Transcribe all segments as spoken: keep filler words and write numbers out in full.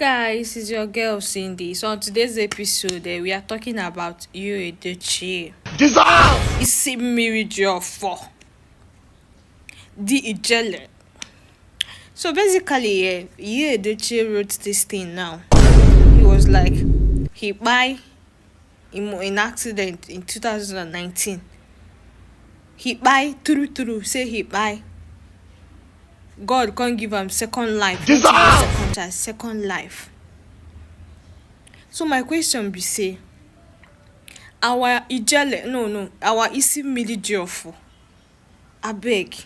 Guys, it's your girl Cindy. So on today's episode, eh, we are talking about Yul Edochie. Jesus! Isi mmiri ji ọfọ. The Ijele. So basically, eh, Yul Edochie wrote this thing now. He was like, he buy in, in accident in two thousand nineteen. He buy through through, say he buy. God can't give him second life. Jesus! Not even second chance, second life. So my question be say, our Ijele, no, no, our Isi mmiri ji ọfọ. Abeg.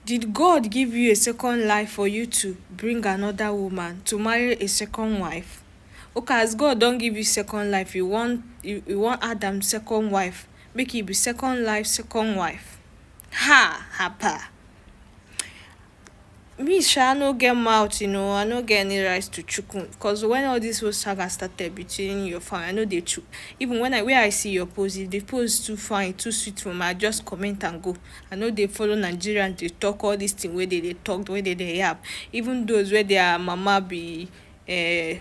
Did God give you a second life for you to bring another woman to marry a second wife? Okay, as God don't give you second life, you want you, you want Adam second wife, make it be second life, second wife. Ha, hapa. Me sha, I no get mouth, you know, I no get any rights to chukun. Because when all this whole saga started between your family, I know they chuk. Even when I where I see your post, if the post too fine, too sweet for me, I just comment and go. I know they follow Nigerians, they talk all this thing where they, they talk, where they, they yap. Even those where their mama be uh,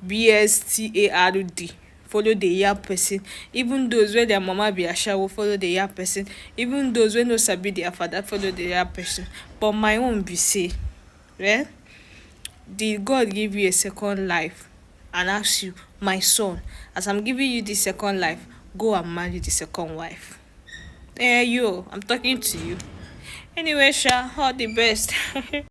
B S T A R D, follow the yap person. Even those where their mama be ashawo, follow the yap person. Even those where no sabi their father, follow the yap person. But my own be say, eh? Did God give you a second life and ask you, my son, as I'm giving you the second life, go and marry the second wife? Eh, yo, I'm talking to you. Anyway, sha, all the best.